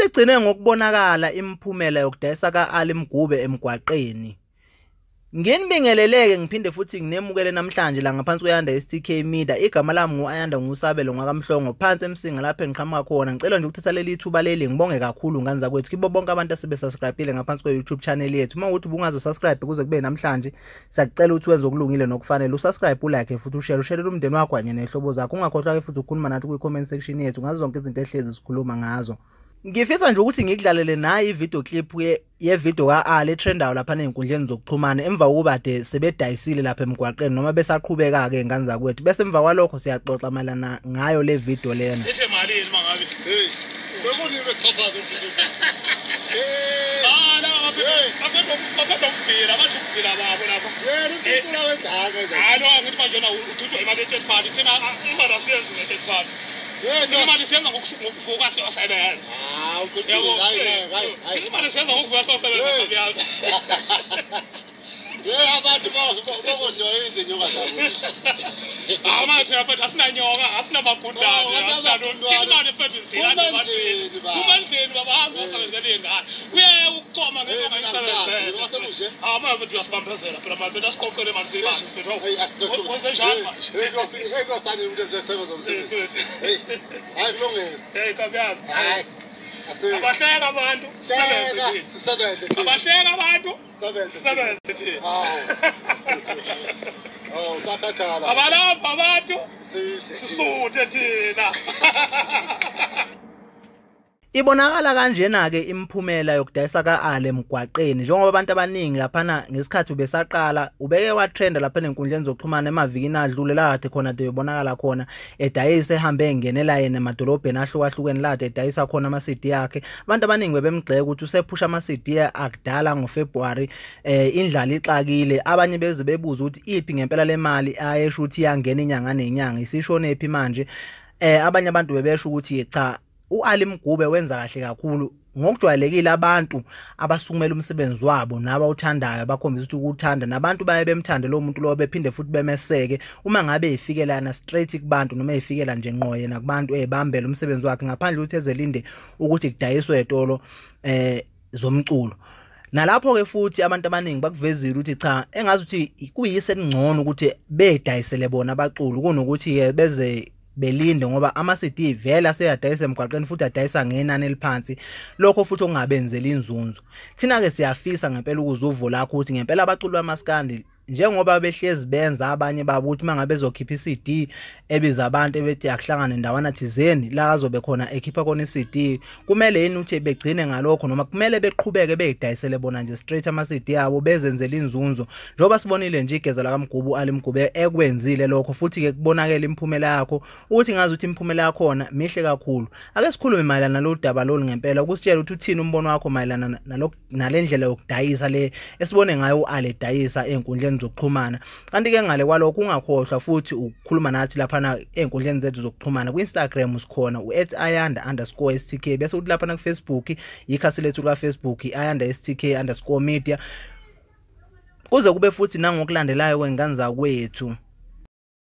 Isigcine ngokubonakala imiphumela yokudayisa ka-Ali Mgube emgwaqeni. Nginibingeleleke ngiphinde futhi nginemukele namhlanje la ngaphansi kwe-Ayanda STK Media. Igama lami ngu-Ayanda nguSabelo ngwaKaMhlongo phansi eMsinga lapho engiqhamuka khona. Ngicela nje ukuthatha leli thuba leli ngibonge kakhulu ngane zakwethu kibo bonke abantu asebe-subscribe-ile ngaphansi kwe-YouTube channel yethu. Uma ukuthi ubungazo-subscribe kuze kube namhlanje, siyakucela ukuthi wenze okulungile nokufanele. Usubscribe, ulike futhi ushare, usharele umndeni wakho kanye nehlobo zakho. Ungakhohlwa-ke futhi ukukhuluma nathi kwi-comment section yethu ngazo zonke izinto ehlezi sikhuluma ngazo. Ngifisa nje ukuthi ngikudlalele nayi i-video clip ye-video ka-Ali etrendayo lapha ey'nkundleni zokuxhumana emva kokuba de sebedayisile lapha emgwaqeni noma besaqhubeka-ke ngane zakwethu, bese emva kwalokho siyaxoxa mayelana ngayo le video lena. Ithe malini mangabe? Hey, bekunini besixhaphaza umfisi? Ah, laba baphethe umzila, basho umzila babo lapha. Yena umfisi wenzani wenza? Hayi lo angithi manje na uthutwa imali e-third party, thina imali asiyenzi nge-third party. Yena Thina imali siyenza ngokuvuka siyosebenza. Ah, ukuthi Yabo, hayi hayi thina hayi. imali siyenza ngokuvuka siyosebenza Hey. ntombi. Hey, abantu bakodliwa izinyoka zabo. Hawu manje thina mfethu asinanyoka, asinamagundane, Oh, asinalutho. Thina imali mfethu zila nje Kumandleni baba. Kumandleni baba, hamba usebenzele iy'ngane. Kuyeke ukuchoma Hey, ngeke mina ngisazi, ungayisebenzele. noma sekuje. Hawu manje mfethu uyasibambezela phela manje mfethu asiqoqele imali siyibambe mfethu. Hey, asiqoqele. Wenzenjani manje? Hey, nkosi, hey, nkosana umuntu ezesebenza umsebenzi. Mfethu. Hey, hayi kulungile. Hey, nkabi yami. Hayi. Ase. Abahleka abantu, sisebenze thina. Sisebenze thina. Abahleka abantu, Sisebenze. sisebenze thina. Hawu. Oh, usakhathala. Abalapha abantu, Sidle thina. sisuthe thina. Ibonakala kanjena-ke imiphumela yokudayisa ka-Ali emgwaqeni njengoba abantu abaningi laphana ngesikhathi ubesaqala ubeke watrenda laphana ey'nkundleni zokuxhumana emavikini adlule la kade khona de bebonakala khona edayisa ehambe engenela yena emadolobheni ahlukahlukene la kade edayisa khona ama-CD akhe. Abantu abaningi bebemgxeka ukuthi usephusha ama-CD akudala ngoFebruwari, indlala ixakile. Abanye beze bebuza ukuthi iphi ngempela le mali ayesho ukuthi iyangena inyanga nenyanga, isishonephi manje. Abanye abantu bebesho ukuthi cha, u-Ali Mgube wenza kahle kakhulu. Ngokujwayelekile abantu abasukumela umsebenzi wabo nabawuthandayo bakhombisa ukuthi ukuwuthanda, nabantu baye bemthande lo muntu lo bephinde futhi bemeseke uma ngabe efikelana straight kubantu noma efikela nje ngqo yena kubantu ebambela umsebenzi wakhe ngaphandle ukuthi ezelinde ukuthi kudayiswe etolo zomculo. Nalapho ke futhi abantu abaningi bakuvezile ukuthi cha, engazi ukuthi kuyise engcono ukuthi bedayisele bona abaculi kunokuthi beze belinde ngoba ama-CD vele aseyadayisa emgwaqeni futhi adayisa ngenani eliphansi, lokho futhi okungabenzeli inzunzo. Thina-ke siyafisa ngempela ukuze uvo lakho ukuthi ngempela abaculi bamaskandi njengoba behlezi benza abanye babo ukuthi uma ngabe bezokhipha i-CD ebiza abantu ebethi akuhlangane ndawana thizeni la azobe khona ekhipha khona i-CD, kumele yini ukuthi begcine ngalokho noma kumele beqhubeke beyidayisele bona nje straight ama-CD abo bezenzele inzunzo, njengoba sibonile nje igeza lakaMgube u-Ali Mgube ekwenzile lokho futhi-ke kubonakele imiphumela yakho ukuthi ngazi ukuthi imiphumela yakhona mihle kakhulu. Ake sikhulume mayelana nalolu daba lolu ngempela, ukusitshela ukuthi uthini umbono wakho mayelana nale ndlela yokudayisa le esibone ngayo u-Ali edayisa ey'nkundleni zokuxhumana. Kanti-ke ngale kwalokho ungakhohlwa futhi ukukhuluma nathi laphana ey'nkundleni zethu zokuxhumana. Ku-Instagram sikhona u@ayanda_stk, bese uthi laphana ku-Facebook ikhasi lethu lika-Facebook i-Ayanda STK_media. Kuze kube futhi nangokulandelayo kwengane zakwethu.